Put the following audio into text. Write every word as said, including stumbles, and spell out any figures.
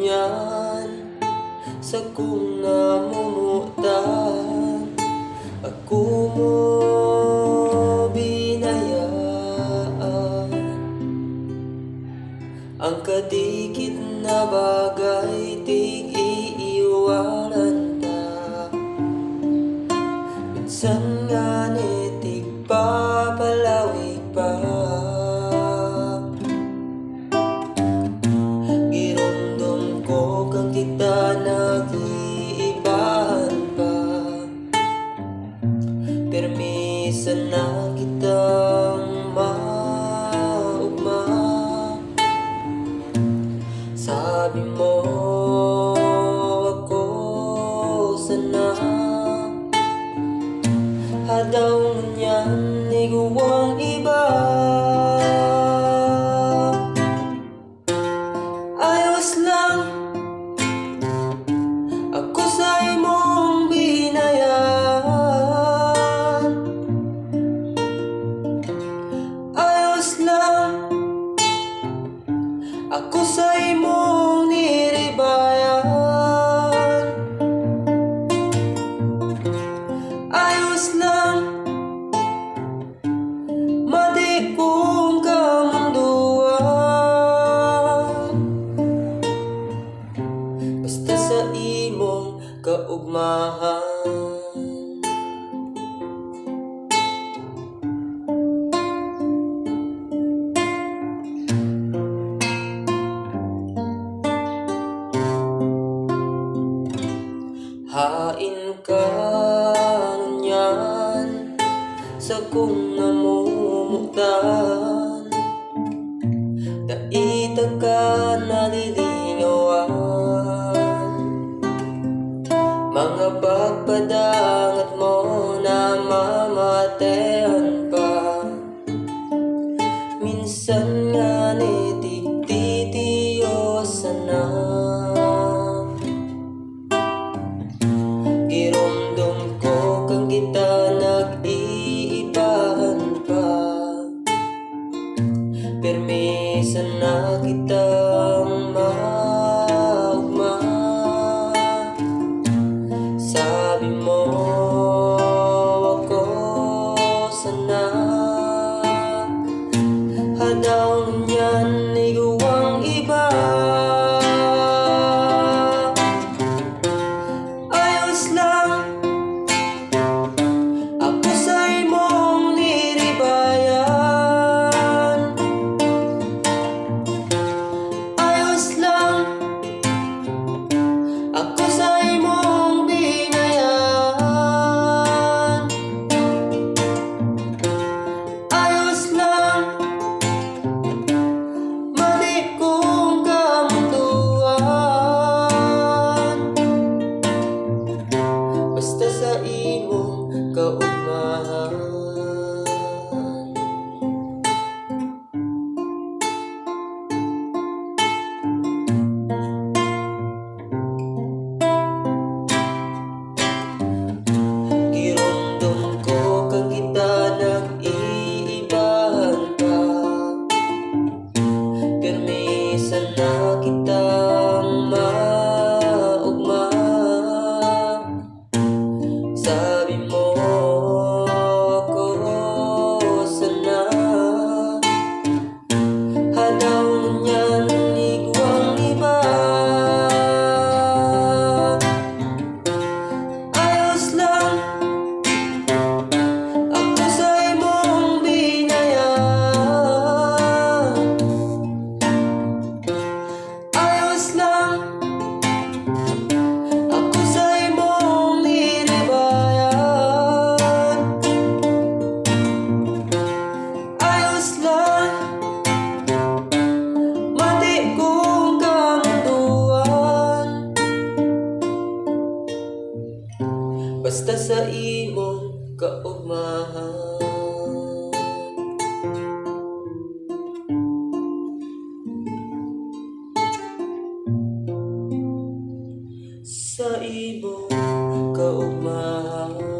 Kanyan, sakong namomotan, ako mo binayaan. Ang kadikit na bagay, tig-iiwanan ta. Minsan ngani, tigpapalawig pa. Giromdom ko kan kita nag-iibahan pa. Pirmi sana kitang maugma. Sabi mo, ako sana. Hadaw ngunyan, igwang iba. Ayos lang, ako sa imong binayaan. Ayos lang, ako sa imong niribayan. Ayos lang, madi kong kamundoan, basta sa imong kaugmahan. Hain ka ngunyan, sakong namomotan, dai taka nalilingawan. Mga pagpadangat mo, namamatean pa. Minsan ngani, tigtitiyosan na. Giromdom ko kan kita nag-iibahan pa. Pirmi sana kitang maugma. Sabi mo, ako sana. Hadaw ngunyan, igwang iba. Ayos lang, ako sa imong niribayan. Ayos lang, ako sa imong binayaan. Ayos lang, madi kong kamundoan, basta sa imong kaugmahan. Giromdom ko kan kita nag-iibahan pa. Pirmi sana kitang maugma. Sabi mo, ako sana. Hadaw ngunyan, igwang iba. Ayos lang, ako sa imong binayaan. Ayos lang, ako sa imong niribayan. Ayos lang, madi kong kamundoan, basta sa imong kaugmahan. Sa imong kaugmahan.